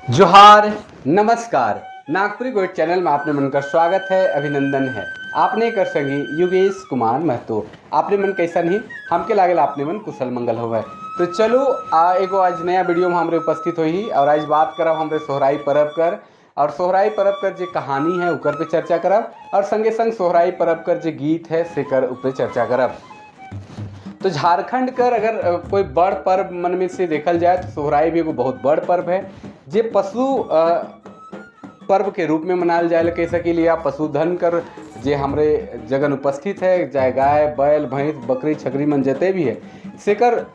जोहार, नमस्कार। नागपुरी गोइट चैनल में आपने मन का स्वागत है, अभिनंदन है। आपने कर संगी योगेश कुमार महतो। आपने मन कैसा नहीं, हमके लागल आपने मन कुशल मंगल हो है। तो चलो एगो आज नया वीडियो में हमरे उपस्थित हुई और आज बात करब हमरे सोहराई परब कर और सोहराई परब कर जे कहानी है उकर पे चर्चा करब और संगे संग सोहराई परब कर जे गीत है से कर ऊपर चर्चा करब। तो झारखंड कर अगर कोई बड़ पर्व मन में से देखल जाए तो सोहराई भी एगो बहुत बड़ पर्व है, जे पशु पर्व के रूप में मनायल जाए कह सकीली या पशुधन कर जे हमरे जगन उपस्थित है, चाहे गाय, बैल, भैंस, बकरी, छकरी मन जते भी है, सेकर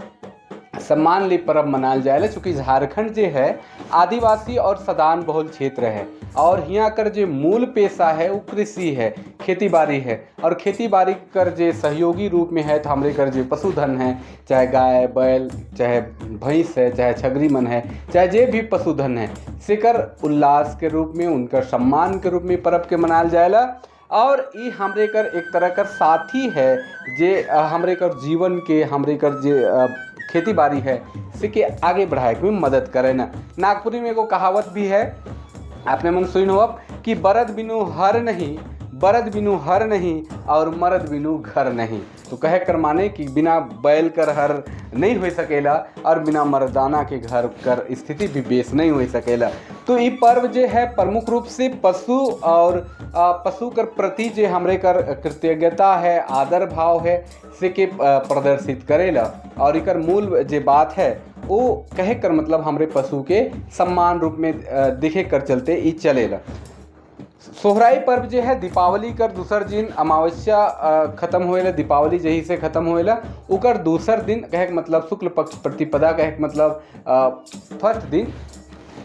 सम्मान ले पर्व मनायल जाए। चूँकि झारखंड जे है आदिवासी और सदान बहुल क्षेत्र है और हियाँ कर जे मूल पेशा है वो कृषि है, खेती बाड़ी है और खेती बाड़ी कर जे सहयोगी रूप में है तो हमरे कर जे पशुधन है, चाहे गाय, बैल, चाहे भैंस है, चाहे छगरी मन है, चाहे जे भी पशुधन है, सेकर उल्लास के रूप में, उनकर सम्मान के रूप में पर्व के मनायल जाएला। और ई हमरे कर एक तरह कर साथी है जे हमरे कर जीवन के, हमरे कर जे खेती बाड़ी है से के आगे बढ़ाए में मदद करे ना। नागपुरी में एगो कहावत भी है, आपने मन सुन हो कि बरद बिनु हर नहीं, बरद बिनु हर नहीं और मरद बिनु घर नहीं। तो कहे कर माने कि बिना बैल कर हर नहीं हो सकेला और बिना मर्दाना के घर कर स्थिति भी बेस नहीं हो सकेला। तो ये पर्व जे है प्रमुख रूप से पशु और पशु कर प्रति जे हमरे कर कृतज्ञता है, आदर भाव है, से के प्रदर्शित करेला। और एकर मूल जे बात है वो कहे कर मतलब हमरे पशु के सम्मान रूप में देखे कर चलते ई चलेला। सोहराई पर्व जे है दीपावली कर दूसर दिन, अमावस्या खत्म होएला, दीपावली जही से खत्म होएला, उकर दूसर दिन, कहे के मतलब शुक्ल पक्ष प्रतिपदा, कहे के मतलब फर्स्ट दिन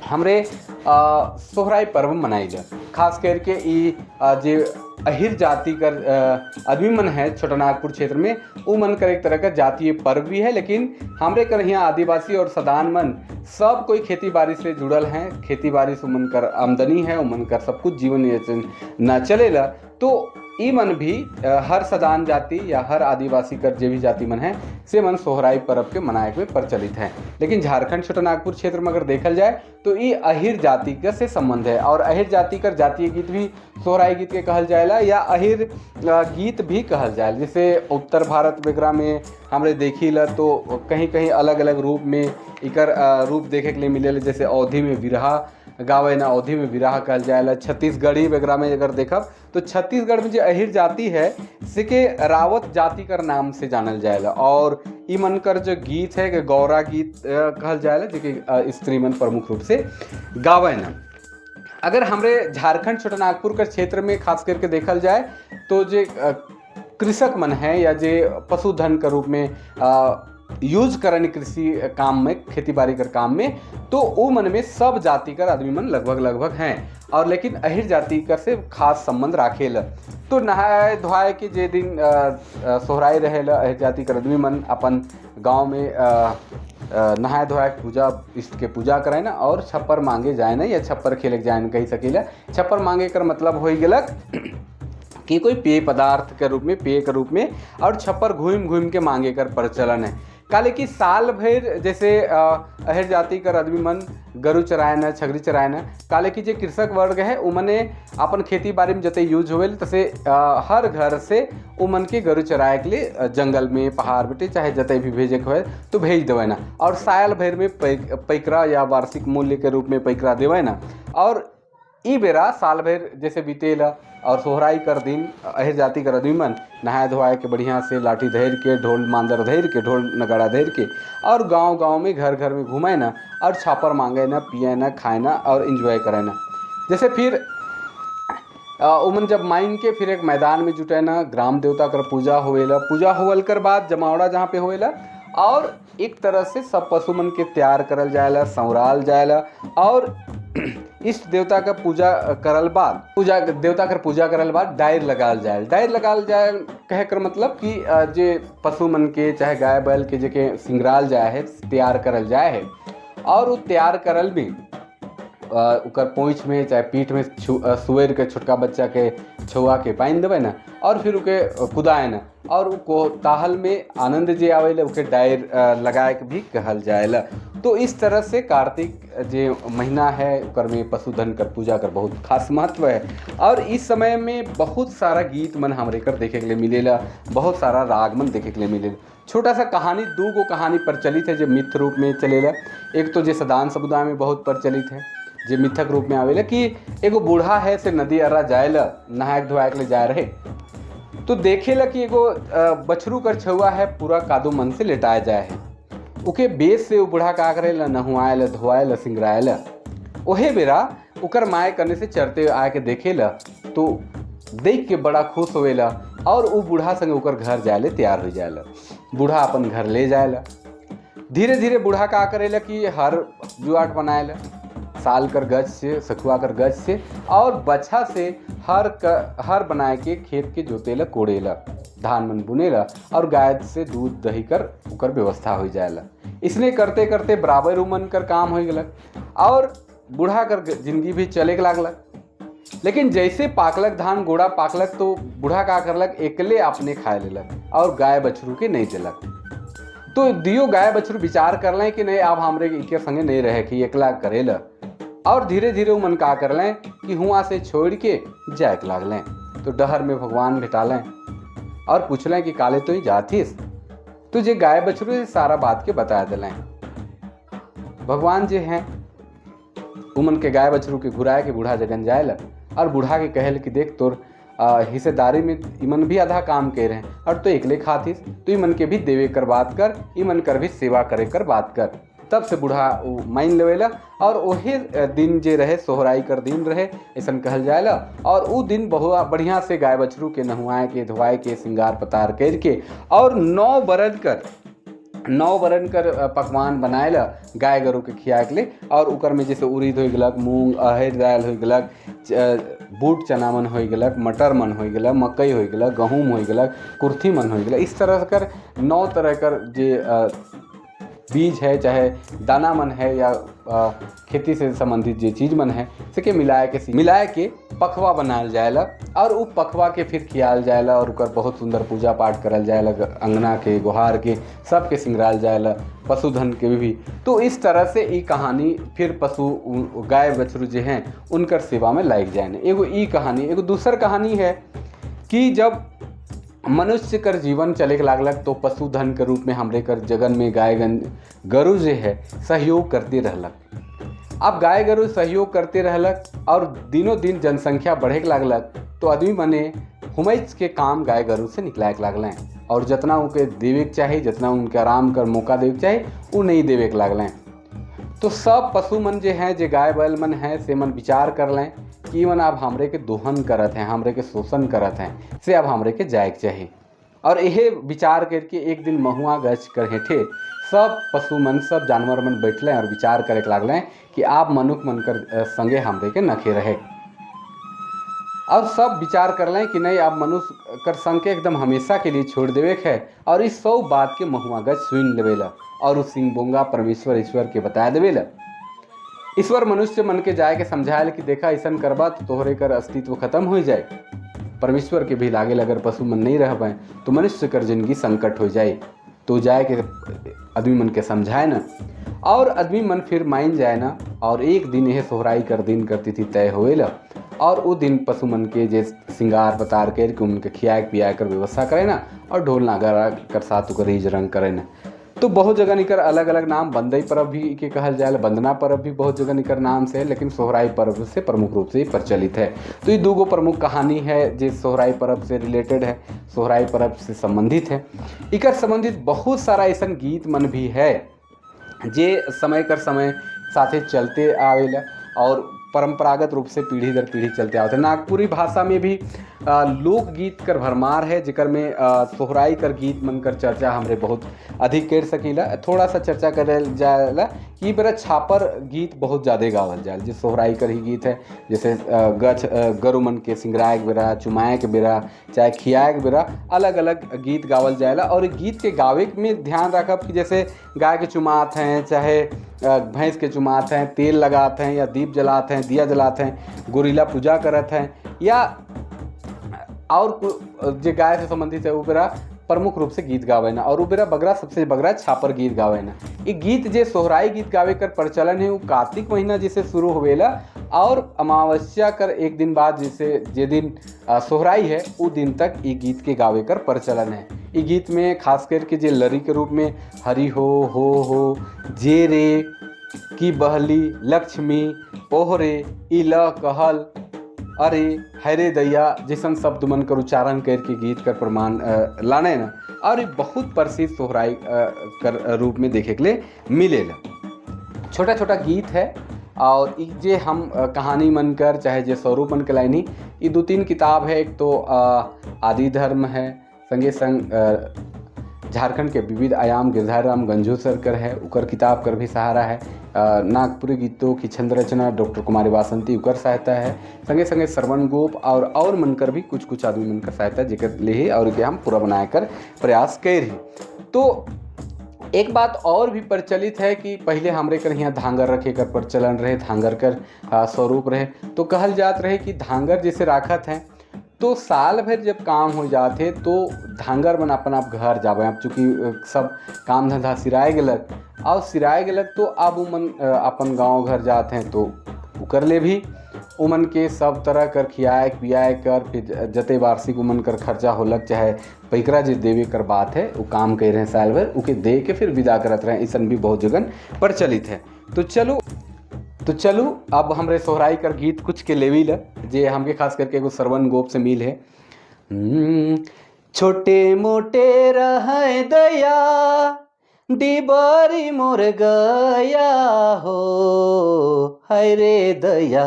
हमरे सोहराई पर्व मनाइला। खास करके ई जे अहिर जाति कर आदमी मन है छोटा नागपुर क्षेत्र में, उ मन कर एक तरह का जातीय पर्व भी है। लेकिन हमरे कर यहाँ आदिवासी और सदान मन सब कोई खेती बाड़ी से जुड़ल हैं। खेती बाड़ी से उमन कर आमदनी है, उमन कर सब कुछ जीवन यापन न चलेला। तो ई मन भी हर सदान जाति या हर आदिवासी कर जे भी जाति मन है से मन सोहराई पर्व के मनाए के प्रचलित है। लेकिन झारखंड छोटा नागपुर क्षेत्र में अगर देखल जाए तो ई अहिर जाति के से संबंध है और अहिर जाति कर जातीय गीत भी सोहराई गीत के कहल जाएला या अहिर गीत भी कहल जाएला। जैसे उत्तर भारत वगैरह में हमरे देखी ला तो कहीं कहीं अलग अलग रूप में इकर रूप देखे के लिए मिलेला। जैसे अवधी में विरहा गावे ना, अवधी में विरहा कहल जाएला। छत्तीसगढ़ी वगैरह में अगर देखब तो छत्तीसगढ़ में जो अहिर जाति है से के रावत जाति कर नाम से जानल जाएला और ई मन कर जो गीत है कि गौरा गीत कहल जाएला, जो कि स्त्री मन प्रमुख रूप से गावे ना। अगर हमरे झारखंड छोटा नागपुर के क्षेत्र में खास करके देखल जाए तो जे कृषक मन है या जे पशुधन के रूप में यूज करन कृषि काम में, खेती बाड़ी कर काम में, तो वो मन में सब जाति कर आदमी मन लगभग लगभग हैं और लेकिन अहिर जाति कर से खास संबंध राखेल। तो नहाए धोआए के जे दिन सोहराई रहेला, अहिर जाति कर आदमी मन अपन गांव में नहाए धोआए के पूजा, इष्ट के पूजा करे ना और छप्पर मांगे जाए ना या छप्पर खेले के जाए ना कही सकीला। छप्पर मांगे कर मतलब हो गेलक कि कोई पेय पदार्थ के रूप में, पेय के रूप में और छप्पर घूम घूम के मांगे कर प्रचलन है। काले कि साल भर जैसे अहिर जाति कर आदमी मन गरु चराए न, छगरी चराए न, काले कि जे कृषक वर्ग है उमने अपन खेती बाड़ी में जते यूज होवेल तसे हर घर से उमन के गरु चराए के लिए जंगल में, पहाड़ बेटे, चाहे जते भी भेजे के होए तो भेज देवे ना और साल भर में पैकरा या वार्षिक मूल्य के रूप में पैकरा देवे ना। और ई बेरा साल भर जैसे बीतेला और सोहराई कर दिन अहिर जाति कर आदमी मन नहाए धोआए के बढ़िया से लाठी धर के, ढोल मांदर धर के, ढोल नगाड़ा धर के और गांव गांव में, घर घर में घूमे ना और छापर मांगे ना, पिए ना, खाए ना और इंजॉय करे ना। जैसे फिर उमन जब मांग के फिर एक मैदान में जुटे ना, ग्राम देवता कर पूजा होवेला। पूजा होवल कर बाद जमावड़ा जहाँ पे होवेला और एक तरह से सब पशु मन के तैयार करल जाएला, संवराल जाएला और इष्ट देवता का पूजा करल बाद, पूजा देवता कर पूजा करल बाद डायर लगाल जाए। डायर लगाल जाए कहे कर मतलब कि जे पशु मन के, चाहे गाय बैल के, जेके सिंगराल जाए है, तैयार करल जाए है और वो तैयार करल भी ओकर पूँछ में चाहे पीठ में सुअर के छोटका बच्चा के छुआ के बांधि देबै ने और फिर ओके कुदाए ने। और उ ताहल में आनंद जे आवेला, ओके डायर लगाए के भी कहल जाएला। तो इस तरह से कार्तिक जे महीना है, ओकर में पशुधन कर पूजा कर बहुत खास महत्व है और इस समय में बहुत सारा गीत मन हमरे कर देखे के लिए मिलेला, बहुत सारा राग मन देखे के लिए मिलेला। छोटा सा कहानी, दू गो कहानी प्रचलित है जो मिथ रूप में चलेला। एक तो जे सदान समुदाय में बहुत प्रचलित है, जे मिथक रूप में आवेला कि एगो बूढ़ा है से नदी अर्रा जाएला, नहाए धोआए के लिए जाए रहे, तो देखेला कि एगो बछरू कर छुआ है, पूरा कादो मन से लेटाया जाए है। ओके बेस से वो बूढ़ा का करेला, नहुआएला, धोआएला, सिंगराएला। ओहे बेरा ओकर माए कने से चरते आके देखेला, तो देख के बड़ा खुश होवेला और वो बूढ़ा संगे ओकर घर जाए तैयार हो जाएला। बूढ़ा अपन घर ले जाएला। धीरे धीरे बूढ़ा का करेला कि हर जुआट बनाएला, साल कर गज से, सखुआ कर गज से और बछा से हर बनाए के खेत के जोतेला, कोड़ेला, धान मन बुनेला और गाय से दूध दही कर ओकर व्यवस्था हो जाएला। इसने करते करते बराबर उमन कर काम हो गलक और बूढ़ा कर जिंदगी भी चले के लागलक। लेकिन जैसे पाकलक धान, गोड़ा पाकलक, तो बूढ़ा का करलक, एकले अपने खाए लेलक और गाय बछरू के नहीं दिलक। तो दियो गाय बछरू विचार कर लें कि नहीं, अब हमरे इनके संगे नहीं रहे कि एकला करेला और धीरे धीरे मन का कर लें कि हुआ से छोड़ के जाए के लागलें। तो डहर में भगवान भेटा लें और पूछलें कि काले तो ही जाथिस? तो जे गाय बछरू से सारा बात के बता दिलें। भगवान जे हैं, उमन के गाय बछरू के घुराए के बूढ़ा जगन जाए और बूढ़ा के कहल कि देख, तोर हिस्सेदारी में इमन भी आधा काम कर रहे हैं और तो एकले खातिस, तो इमन के भी देवे कर बात कर, इमन कर भी सेवा करे कर बात कर। तब से बूढ़ा मान लेवेला और वही दिन जे रहे, सोहराई कर दिन रहे, ऐसा कहल जाएला। और उ दिन बहुत बढ़िया से गाय बछरू के नहुआए के, धोआए के, श्रृंगार पतार करके और 9 बरन कर पकवान बनाएला गाय गरू के खियाए के लिए। और ओकर में जैसे उड़ीद हो गलक, मूंग अरहर दाल हो गलक, बूट चना मन हो गलक, मटर मन हो गलक, मकई हो गलक, गहूम हो गलक, कुर्थी मन हो गलक, इस तरह कर 9 तरह कर जे बीज है, चाहे दाना मन है या खेती से संबंधित जे चीज़ मन है, से के मिलाए के पखवा बनाल जाएला और उ पखवा के फिर खियाल जाएला और ओकर बहुत सुंदर पूजा पाठ करल जाएला। अंगना के, गुहार के, सबके सिंगराल जाएला, पशुधन के भी। तो इस तरह से ई कहानी फिर पशु गाय बछरू जे हैं, उनकर सेवा में लाग जाए। एगो ई कहानी। एगो दूसर कहानी है कि जब मनुष्य कर जीवन चले के लागलक, तो पशुधन के रूप में हमरे कर जगन में गाय गन गरु जे है, सहयोग करते रहलक। अब गाय गरु सहयोग करते रहलक और दिनों दिन जनसंख्या बढ़े के लागलक, तो आदमी मने हुमैच के काम गाय गरु से निकलाए के लागल और जितना उनके देवे के चाही, जितना उनके आराम कर मौका देवे के चाही, वो नहीं देवे के लागल। तो सब पशु मन जे हैं, जे गाय बैल मन हैं, से मन विचार कर लें कि मन अब हमरे के दोहन करत हैं, हमरे के शोषण करत हैं, से अब हमरे के जाए के चाही। और यही विचार करके एक दिन महुआ गछ कर हेठे सब पशु मन, सब जानवर मन बैठले और विचार करे के लागले कि आप मनुख मन कर संगे हमरे के नखे रहे। और सब विचार कर लें कि नहीं, अब मनुष्य कर संग के एकदम हमेशा के लिए छोड़ देवे के है। और इस सब बात के महुआ गछ सुन लेवेला और उस सिंह बोंगा परमेश्वर ईश्वर के बता देवेला। ईश्वर मनुष्य मन के जाए के समझायल कि देखा, ऐसा करबा तो तोहरे कर अस्तित्व खत्म हो जाए। परमेश्वर के भी लागे, अगर पशु मन नहीं रह पाए तो मनुष्य कर जिंदगी संकट हो जाए। तो जाए के आदमी मन के समझाए ना और आदमी मन फिर मान जाए ना। और एक दिन यह सोहराई कर दिन करती थी तय होएला और वो दिन पशु मन के जे श्रृंगार पतार करके उनके खियाए पियाए कर व्यवस्था करे ना और ढोल नागारा कर साथ ओकर रिज रंग करे ना। तो बहुत जगह निकर अलग अलग नाम, बंदई पर्व भी के कहल जाए, वंदना पर्व भी बहुत जगह निकर नाम से है, लेकिन सोहराई पर्व से प्रमुख रूप से ही प्रचलित है। तो ये दूगो प्रमुख कहानी है जो सोहराई पर्व से रिलेटेड है, सोहराई पर्व से संबंधित है। इकर संबंधित बहुत सारा ऐसा गीत मन भी है जे समय कर समय साथे चलते आवेला और परंपरागत रूप से पीढ़ी दर पीढ़ी चलते आवत है। नागपुरी भाषा में भी लोकगीत कर भरमार है, जेकर में सोहराई कर गीत मन कर चर्चा हमरे बहुत अधिक कर सकीला। थोड़ा सा चर्चा करल जाएला कि बड़ा छापर गीत बहुत ज़्यादा गावल जाए, जो सोहराई कर ही गीत है। जैसे गछ गरु मन के सिंगराए के बेरा, चुमाए के बेरा, चाहे खियाए के बेरा अलग अलग गीत गावल जाएला। और गीत के गावे में ध्यान रखब कि जैसे गाय के चुमात हैं, चाहे भैंस के चुमात हैं, तेल लगात हैं या दीप जलात हैं, दिया जलात हैं, गोरिल्ला पूजा करत हैं या और जे गाय से संबंधित है, वो बेरा प्रमुख रूप से गीत गावे ना और उ बेरा बगरा सबसे बगरा छापर गीत गावे ना। ये गीत जे सोहराई गीत गावे कर प्रचलन है वो कार्तिक महीना जैसे शुरू होवेला और अमावस्या कर एक दिन बाद जैसे जे दिन सोहराई है उ दिन तक ये गीत के गावे कर प्रचलन है। ये गीत में खास करके जे लरी के रूप में हरि हो जे रे की बहली लक्ष्मी ओहरे इल कहल अरे हरे दैया जैसन शब्द मन कर उच्चारण करके गीत कर प्रमाण लाने ना और ये बहुत प्रसिद्ध सोहराई कर रूप में देखे के लिए मिलेला। छोटा छोटा गीत है और इ जे हम कहानी मन कर चाहे जे स्वरूप मन के लाइनी ये 2-3 किताब है। एक तो आदि धर्म है, संगे संग झारखंड के विविध आयाम गिरधारी राम गंझू सर कर है, उकर किताब कर भी सहारा है। नागपुरी गीतों की छंद रचना डॉक्टर कुमारी वासंती उकर सहायता है, संगे संगे श्रवण गोप और मनकर भी कुछ कुछ आदमी मनकर सहायता जेकर ले ही और के हम पूरा बनाए कर प्रयास कर ही। तो एक बात और भी प्रचलित है कि पहले हमरे कर यहाँ धांगर रखे कर प्रचलन रहे, धांगर कर स्वरूप रहे। तो कहल जात रहे कि धांगर जैसे राखत हैं तो साल भर जब काम हो जाते तो धांगर मन अपन आप घर जावे। अब चूँकि सब काम धंधा सिराए गलक और सिराए गलक तो अब उमन अपन गांव घर जाते हैं तो उकर ले भी उमन के सब तरह कर खियाए पियाए कर फिर जते वार्षिक उमन कर खर्चा होलक चाहे पैकरा जे देवे कर बात है वो काम कर रहे हैं साल भर उके दे के फिर विदा करत रहे हैं। ऐसा भी बहुत जगन प्रचलित है। तो चलो अब हमरे सोहराई कर गीत कुछ के लेवी ल जे हमके खास करके एगो श्रवण गोप से मिल है। छोटे मोटे रह दया डिबरी मोर गया हो हाय रे दया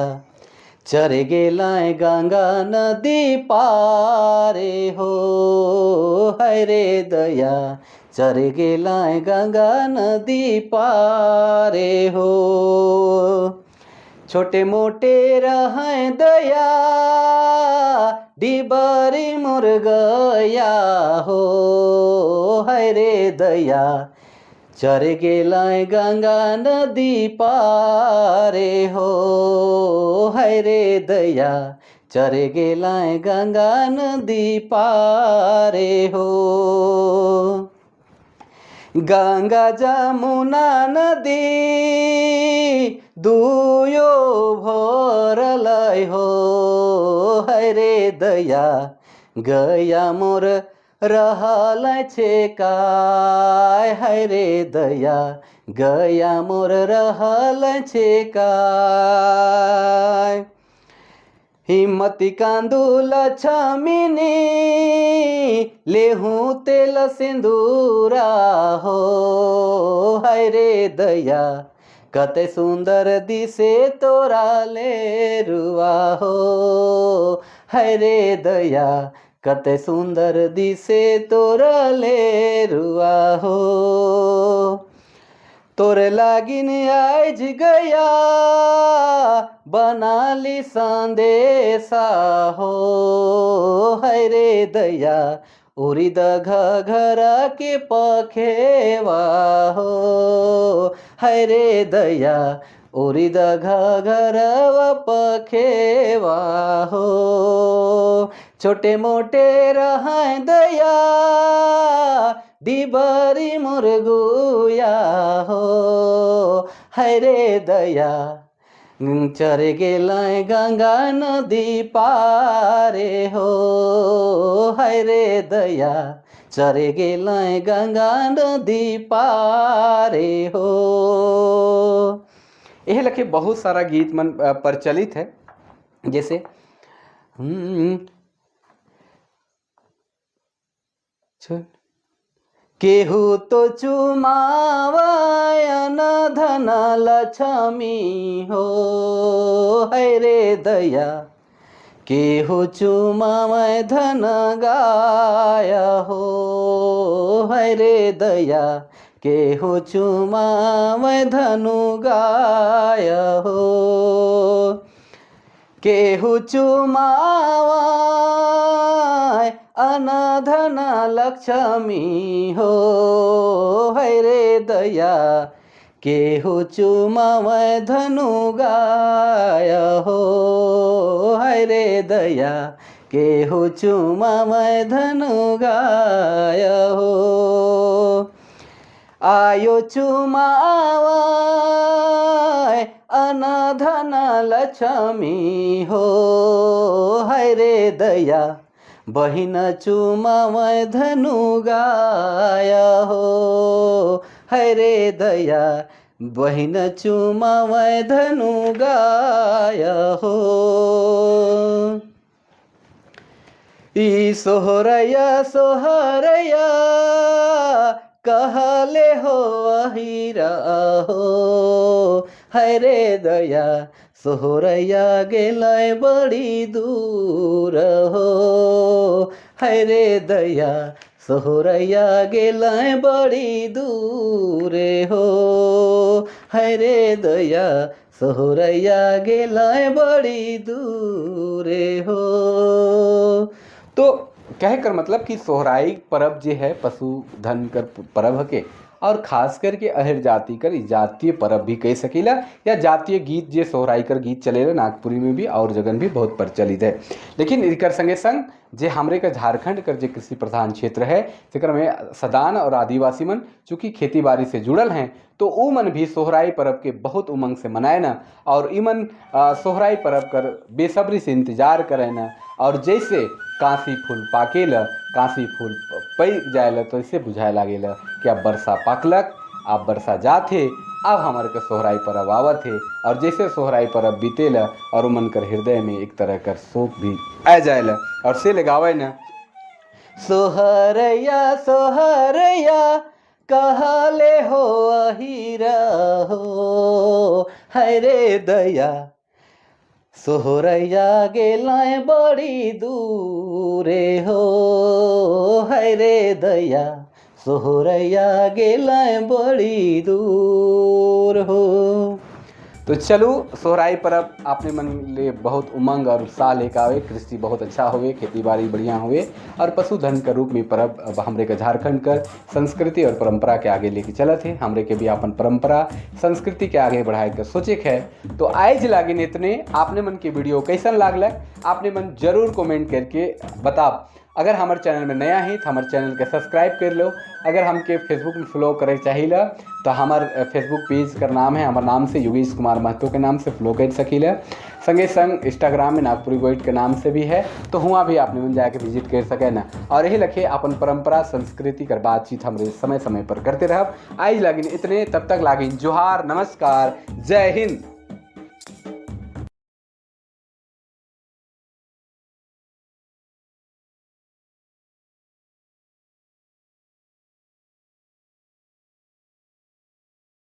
चर गेलाय गंगा नदी पारे हो हाय रे दया चर गेलाय गंगा नदी पारे हो। छोटे मोटे रह दया डिबरी मोर गया हो हाय रे दया चर गेलाय गंगा नदी पारे हो हाय रे दया चर गेलाय गंगा नदी पारे हो। गंगा जमुना नदी दुयो भरल हो हाय रे दया गया मोर रहल छे काय हाय रे दया गया मोर रहल छे काय। हिम्मती कांदुल छमिनी लेहूँ तेल सिंदूरा हो हाय रे दया कते सुंदर दिसे तोरा ले रुआ हो हाय रे दया कते सुंदर दिसे तोरा ले रुआ हो। तोरे लागिन आइज गया बनाली संदेशा हो हाय रे दया उरिद घघरा के पखेवा हो हाय रे दया उरिद घघरवा पखेवा हो। छोटे मोटे रह दया डिबरी मोर गुया हो हाय रे दया चर गेलाय गंगा नदी पारे हो हाय रे दया चर गेलाय गंगा नदी पारे हो। यह लखे बहुत सारा गीत मन प्रचलित है। जैसे केहू तो चुमावायन धन लक्ष्मी हो हाय रे दया केहू चुमावय धन गाय हो हाय रे दया केहू चुमावय धनु गाय हो। केहू चुमावय अनधन लक्ष्मी हो हाय रे दया केहू चुमावय धनु गाय हो हाय रे दया केहू चुमावै धनु गाय हो। आयो चुमावै अनधन लक्ष्मी हो, है रे दया बहिन चुमावै धनु गाय हो, है रे दया बहिन चुमावै धनु गाय हो। ई सोहरैया सोहरैया कहले हो अहिरा हो, है रे दया सोहरैया गेलै बड़ी दूर हो, है रे दया सोहरैया गेलै बड़ी दूर हो, है रे दया सोहरैया गेलै बड़ी दूर हो। तो कहे कर मतलब कि सोहराई परब जे है पशुधन कर परब हके और खास करके अहिर जाति कर जातीय परब भी कह सकीला या जातीय गीत जे सोहराई कर गीत चलेला नागपुरी में भी और जगन भी बहुत प्रचलित है। लेकिन इनकर संगे संग जे हमरे का झारखंड कर जे कृषि प्रधान क्षेत्र है जेकर में सदान और आदिवासी मन चूँकि खेती बाड़ी से जुड़ल हैं तो ऊ मन भी सोहराई परब के बहुत उमंग से मनाए न और इमन सोहराई परब कर बेसब्री से इंतजार करे न और जैसे काशी फूल पाकेला काशी फूल पई जाएला तो ऐसे बुझाए लागेला कि अब बरसा पाकलक, अब बरसा जाथे, अब हमारे के सोहराई परब आवत है। और जैसे सोहराई परब बीतेला और मन कर हृदय में एक तरह कर शोक भी आ जाएला और से लगावे न सोहरैया सोहरैया कहले हो अहिरा हो, है रे दया सोहरैया गेलै बड़ी दूरे हो, है रे दया सोहरैया गेलै बड़ी दूर हो। तो चलो सोहराई परब आपने मन ले बहुत उमंग और उत्साह लेकर आवे, कृषि बहुत अच्छा होवे, खेती बाड़ी बढ़िया होवे और पशुधन के रूप में परब अब हमरे के झारखंड कर संस्कृति और परंपरा के आगे लेके चलत है। हमरे के भी अपन परंपरा संस्कृति के आगे बढ़ाए के सोचे है। तो आज लागिन इतने। आपने मन के वीडियो कैसन लागल आपने मन जरूर कमेंट करके बताब। अगर हमारे चैनल में नया है तो हमारे चैनल के सब्सक्राइब कर लो। अगर हमके फेसबुक में फॉलो करे चाहिए तो हमार फेसबुक पेज का नाम है हमारे नाम से योगेश कुमार महतो के नाम से फॉलो कर सकीला। संगे संग इंस्टाग्राम में नागपुरी गोइट के नाम से भी है तो हुआ भी आपने मन जाके विजिट कर सके ना। और यही लखे अपन परंपरा संस्कृति कर बातचीत हमरे समय समय पर करते रहब। आज लागिन इतने, तब तक लागिन जोहार, नमस्कार, जय हिंद।